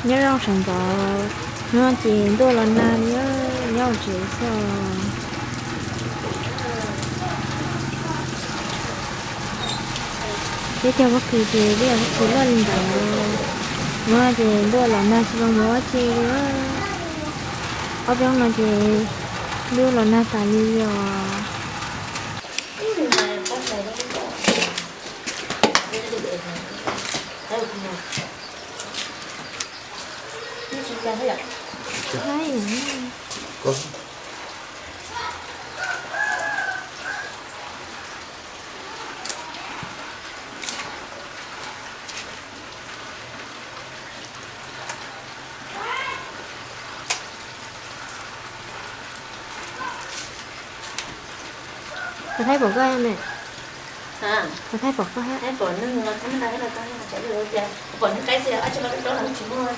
Nyob zoo sawv ntxov, hnub no ces ntuj los nag li, nyob hauv tsev xwb. Peb cog pob kws ces peb cog pob kws loj li ntawd, hnub no ces ntuj los nag tsis zoo yuav ua tsi li. Ob peb hnub no ces ntuj los nag tas li os. Puas thaij pom koj me? Puas thaij pom koj? Pom neeg qaib xwb, dab tsi los rau rau los tsis muaj.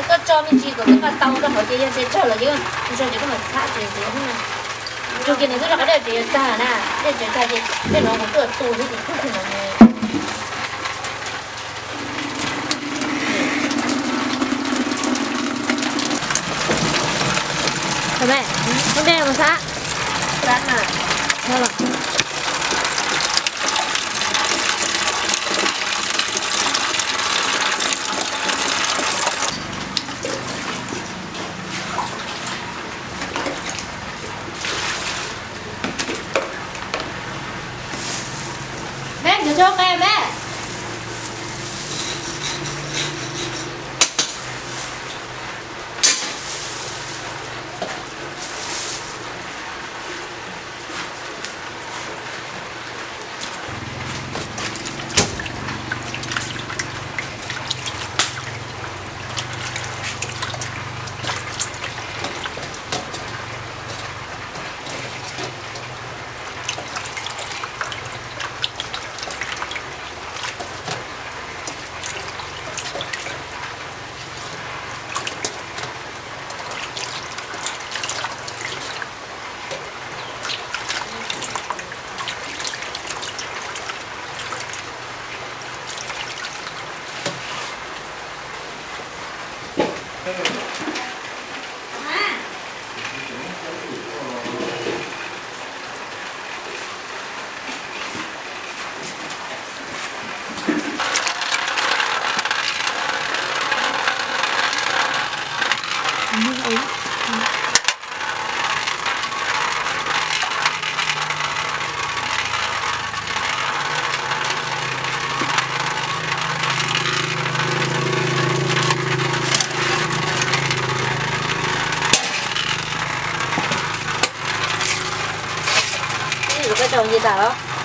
Koj tso me ntsis kom koj nqa tau rau hauv ces yog tias tsawg los yeej tso ces koj mam txhab tsev ntxiv na. Tsuas kiag nws twb rov qab dej tsev yuav tag na, dej tsev tag ces tej no kuv tuaj tu xwb ces kub kiag no. Muab dej mus xab. Me, nrog tso qe me.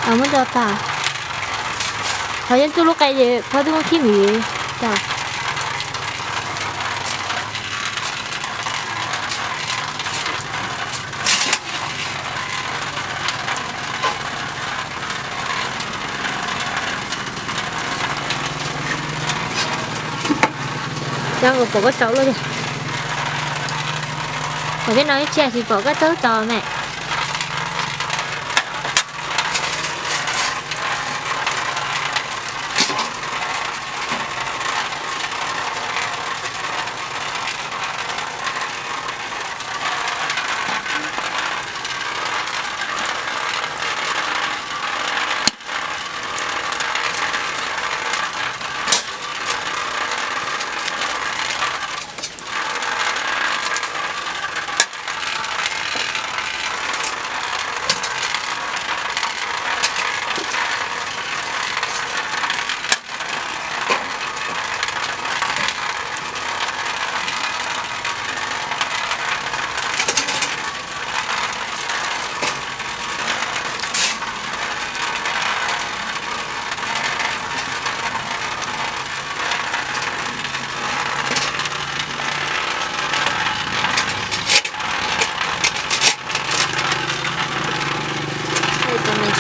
Muab tso tas. Qhov yeej txuj lub qe ces phab twb muab khib mis tas. Cov pom koj tsaus luaj tiag. Pom tej no ib txhia tsis pom koj tsaus tsaus me.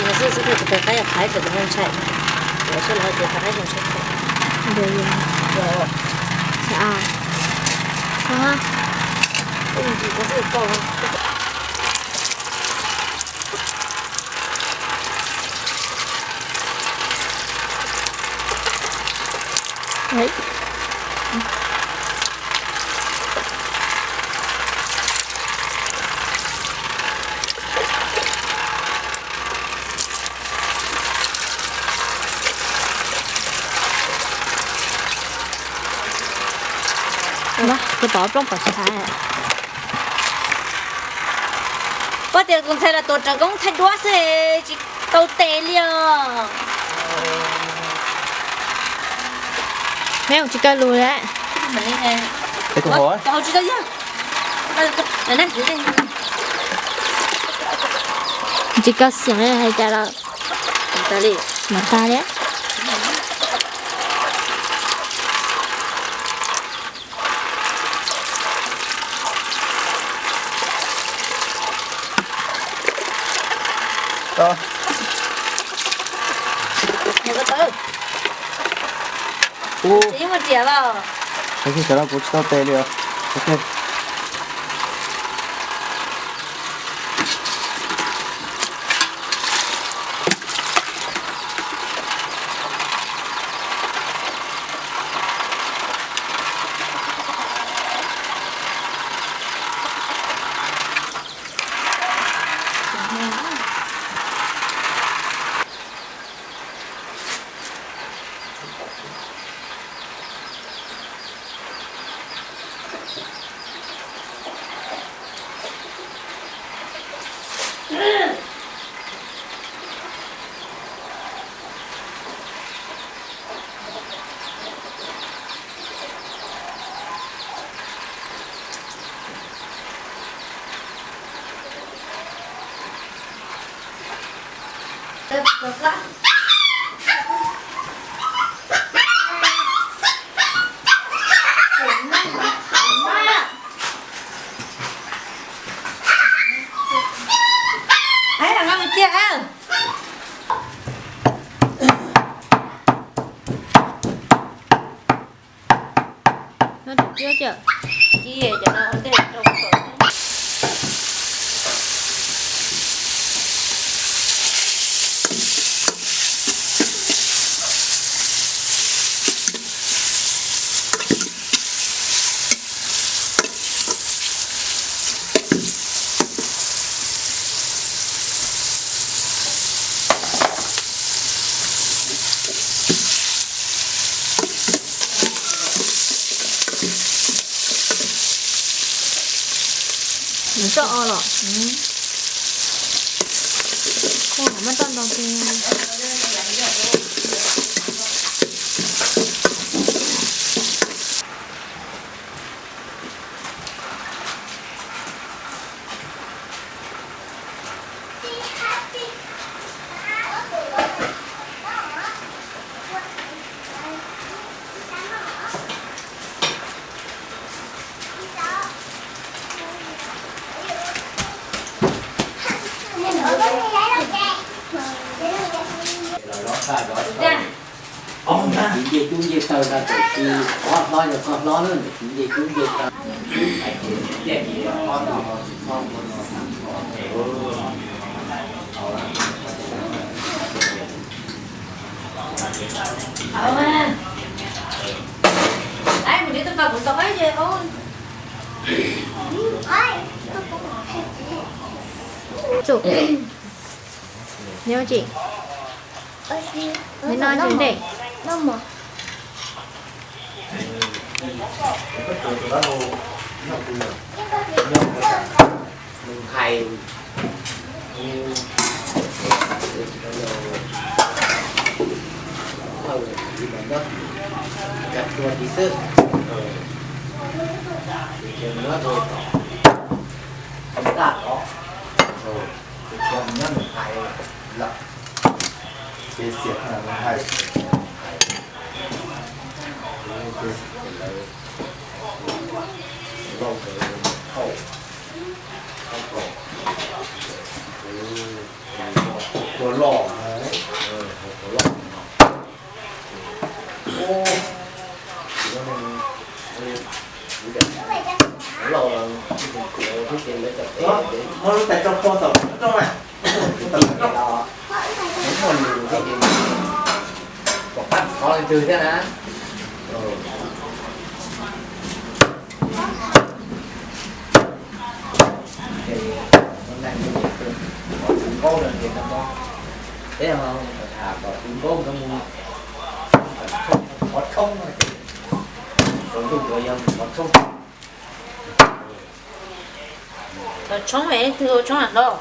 Xwb xwb, kuv tus qaib yog qaib tawm tus no ntshai, kuv sab lawv tias qaib zoo tshaj tawm. Kuv tov plooj kom sab. Pab tias tus ntxhais los tuav rawv koob thaij duab xwb, tsis tau tes li os. Meb tsis kaw lus li. Tsis kaw xeem hais cas los mam tag li. Ub, kuv tsis tau tes li os. Nws toj o los? Muab toj ntoo kiag. Txiv ncej cub ncej taw ntag, txawm tsis hlob yog koj hlob na, txiv ncej cub ncej taw. Nyob tsis, nyob tsis ntej. Hais nyob tua tiv xwb, mus rau tom taj tod, tus txiv mus nyob nws hais lawm, ces xiam nws hais, ces lawv lauj ntawd thauj, thauj kaum. Ua loj, ua loj. Muab lub tais rau pog tom rau mas. Muaj lus thiab ces kom pab thov leej twg thiab na. Tus nkaub no ces no mo, peb ho tham kom tus nkaub no mus thov tshoob, rau ntuj rau yog mus thov tshoob. Thov tshoob es leej twg ua tshoob hlob?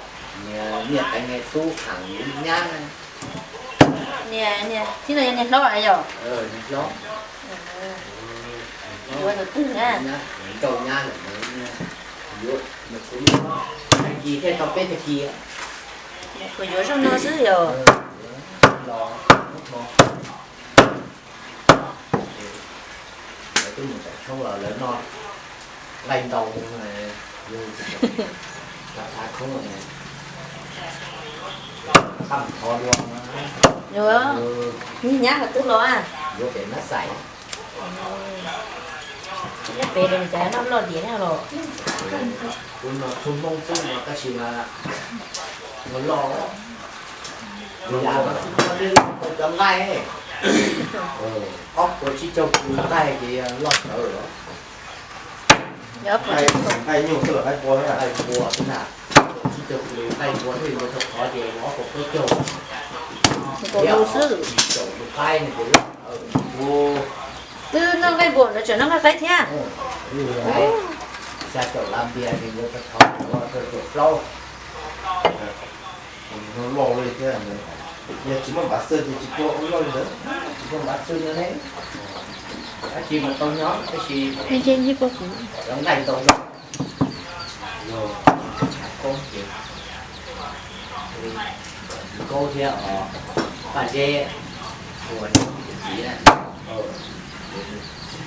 Niag, niag qev niag tub khav nyab. Niag, niag tib no yog niag hlob yog? Niag hlob. Yuav tus twg na? Nrauj nyab lawm, yuav, tag kis thiaj tau peb tag kis. Kuv yuav zaug no xwb yog. Los, lawv twb mus tsom tshoob los lawv noj nqaij ntau, yog tsis tau, tsa khoob, qab thov dua. Yuav, niag nyab ho twb los a? Yuav pem Mab Xais. Nyob pem los cas noj loj diam thiab los? Kuv no txhua Hmoob xwb no tab sis mas no loj, yam no cov nqaij, ob puas tsib caug kis nqaij ces loj tawv lawm. Nqaij nyuj xwb los nqaij npua, nqaij npua xwb na. Tsib caug kis nqaij npua thiaj yuav tau qhov ces ob puas plaub caug. Xwb, caum tus qaib no ces loj tawv. Twb noj nqaij npua ntawd tseem noj nqaij qaib thiab. Xya caum las npias ces yuav tau qhov caum plaub. Loj li thiab, yog tsis muaj npav xwb ces tsis pub ua loj li ntawd, tsis muaj npav xwb no ne. Dab tsi mas tau nyob tab sis cov nqaij ntau zog. Yog koob ces Nkauj thiab os, Paj Zeb, ua niam txiv na.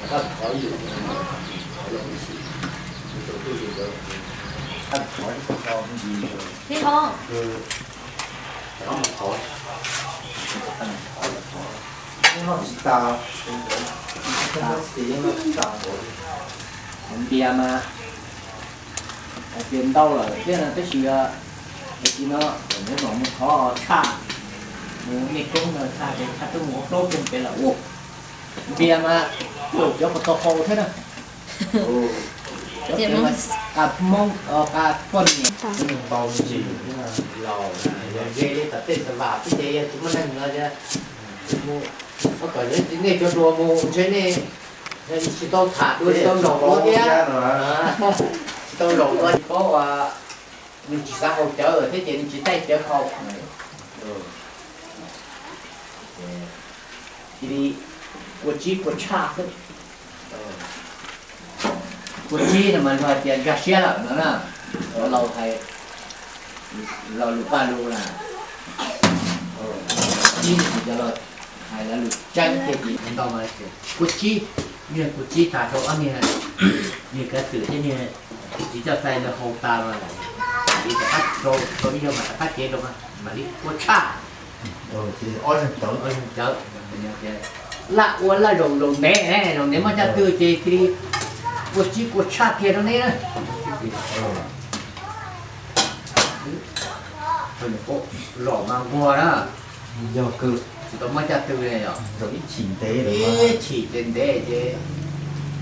Koj thov ib lwm, thov los ib si, tus tus tus tus, koj thov ib lwm, thov, thov, thov, noj tsis tas, noj tsis tas, npias mas hais tias ntau lawm thiab no tab sis, tab sis no neb mam mus thov tshaj, mus mej koob no tshaj ces tshaj twb mus ua plaub caug pem lawm ua. Npias mas cov puas tau haus thiab na. Cov pem mas qas Hmoob, qas poj niam. Laus, yog ze li tom tej xav vam xwb ces yog tsis muaj neeg no, nej cov hluas mus ntshe nej tsis tau tham dua, tsis tau zaum dua thiab, tsis tau zaum dua tsis paub, nws tsis xav haus cawv thiab ces nws tsis taij cawv haus. Cia li kua tsib kua tshaj xwb. Kua tsib no mas luag hais tias nkag siab lawm no na. Laus hais, lo lus paj lug na. Tsib no ces cov laus hais lo lus tseeb tiag tiag ntau mas kua tsib, niag kua tsib tas rau ob niag, niag kav xwm thiab niag txiv coj xai lawv haus tas mas, mam li rov qab rau, rau ib zaug mas rov qab cev rau mas mam li kua tshaj. Ob leeg cawv, ob leeg cawv. Laj ua laj zaum zaum ntev, zaum ntev muaj caj tw ces cia li kua tsib kua tshaj kiag rau neb na. Los mas nquag na. Yog kawg. Tsis tau muaj caj tw li yog. Ib chim ntev, ib chim ces ntev ces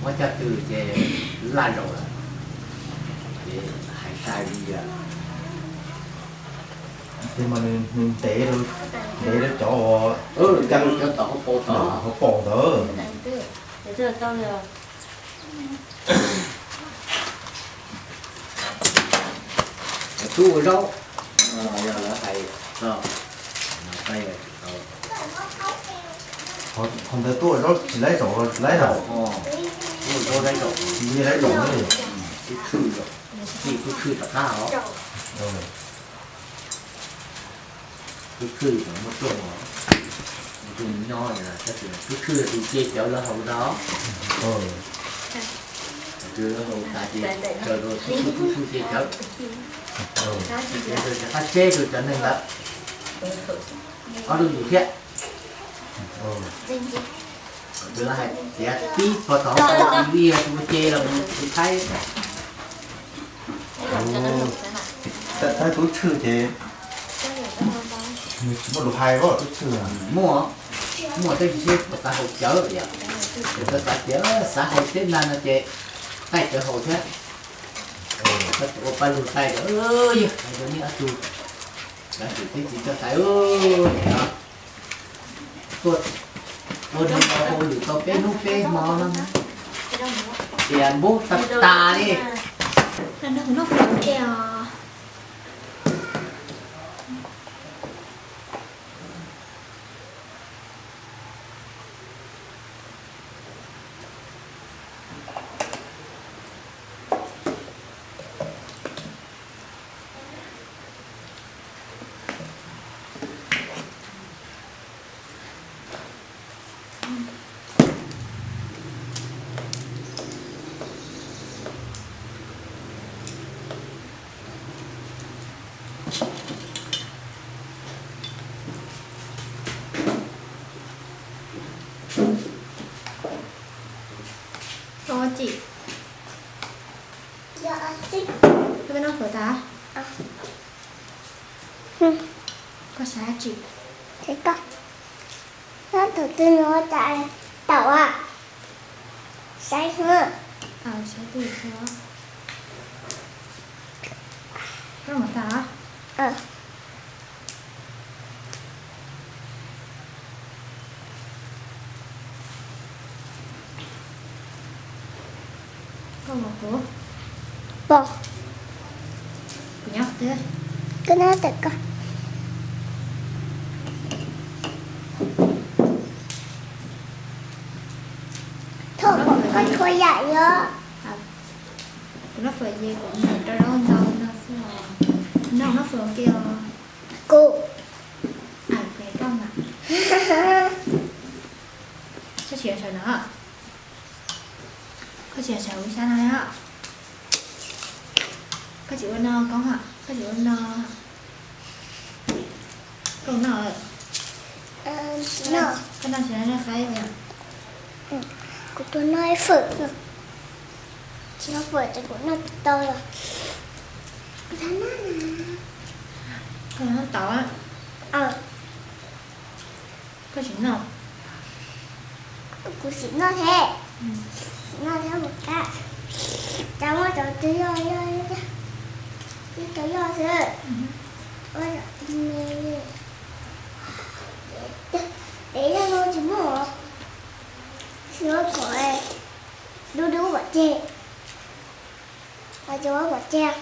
muaj caj tw ces laj zaum lawm. Ces hais sai li yog. Ces mas nws ntev, ntev rau cov, cov tom hauv paus ntawd. Tub ua zaub, yog lawv hais, qhov ntawd tub ua zaub tsis laib zaum los tsis laib zaum? Tub ua zaub laib zaum, tsis laib zaum, tub khwj zaum, tub khwj tom qab os. Tub khwj mas muaj rooj os, muaj rooj nyob, tab sis tub khwj tus ce cawv lawv haus ntag. Haus tas ces sawv rau tub tub tub ces cawv, ces cov qab tsheb rau cov neeg lawm, ob lub yus thiab. Lawv hais tias tib pog tod ua ib yam tus ce los mus thaib, thaib tub tshwj ces nws tsis muaj lus hais tub tshwj. Muaj, muaj tab sis seb puas xav haus cawv yom. Ces tau xav tias xav haus teb nag no ces taij cawv haus thiab. Ua paj lug taij yog hais rau nej ob tug, cov niam txiv txoj xaiv no, tuaj ua neeg tau hauj lwm tau peb hnub peb hmo no, tias npub tag tas li. Noj fawm ke os. Ua tsi? Koj twb noj fawm tas? Koj xav tsi? Koj tus twg nws ua cas tau a? Saib, saib twg xwb. Koj mus tas. Koj pom kuv? Pom. Kuv nyob twg? Koj nyob twg koj? Thov pom koj txhua yam yom. Kuv noj fawm ces kuv mus rau zaub ntau no xwb os. Noj, noj fawm ke os. Kuv. Koj mas. Koj tsis sawv no. Koj tsis sawv ua sab no os. Koj tsis ua no koob os, koj tsis ua no. Koj noj, koj noj tsis noj qaib os. Kuv tuaj noj fawm no. Tsis noj fawm ces kuv noj tsis tau los. Kuv xav noj na. Koj noj tau. Koj tsis noj. Kuv tsis noj thiab. Tsis noj thiab mus kab. Cas muaj cov twg yog, yog, yog cov yog xwb. Ua cov twg me. Peb yog no tsis muaj. Xyov qhov dub dub pom tseg. Ces ua pom tseg.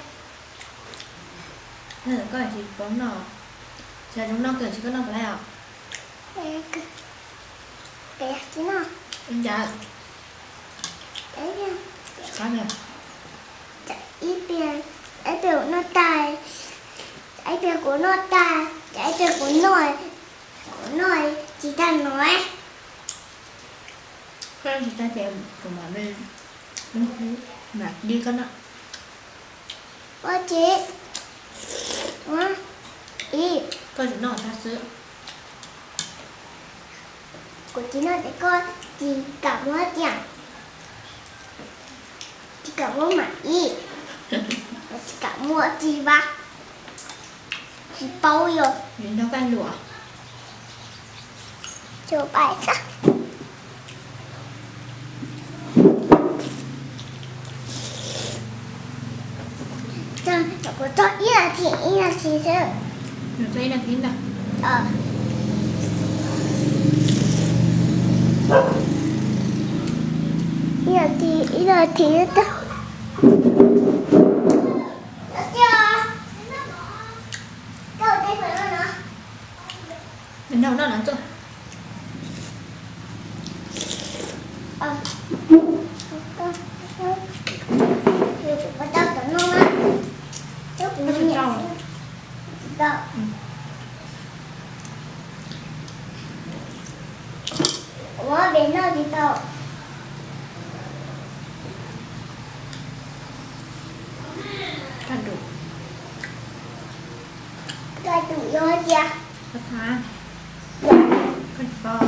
Koj tsis paub noj, xyov zoo noj kawg tsis koj noj puas laib os? Tsis noj. Ib pliag, ib pliag kuv noj tag, ib pliag kuv noj tag, ib pliag kuv noj, kuv noj tsis tag no. Koj noj tsis tag ces kuv mam, mam li koj noj. Ua tsis, ua ib, koj tsis noj tag xwb. Kuv tsis noj ces koj tsis kam muab tiag. Tsis kam muab mam ib, tsis kam muab tsis vaj, tsis paub yog. Nrog koj luam. Kuv txog ib nas this, ib nas this xwb. Ib nas this, ib nas this xwb. Nrog noj no txuj. Ua pem noj tsis tau. Tus yuav cia. Koj tsis tau.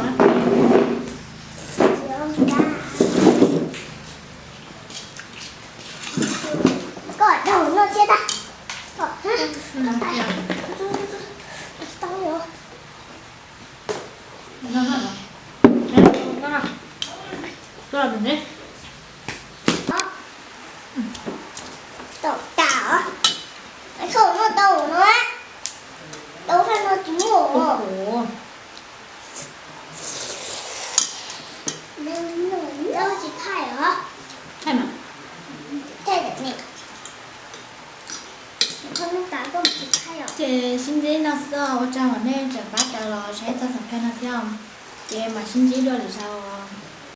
Koj daug no cia tag. Koj tau. Tau tas os. Thaum no tau no, tau faj no tsis muaj. Tsis thaij os. Thaij mas. Thaij tam ne. Ces sib ntsib no xwb, ua tsaug uas nej tseem pab raws los saib txog thaum kawg no thiab. Ces mam sib ntsib dua lwm zaus.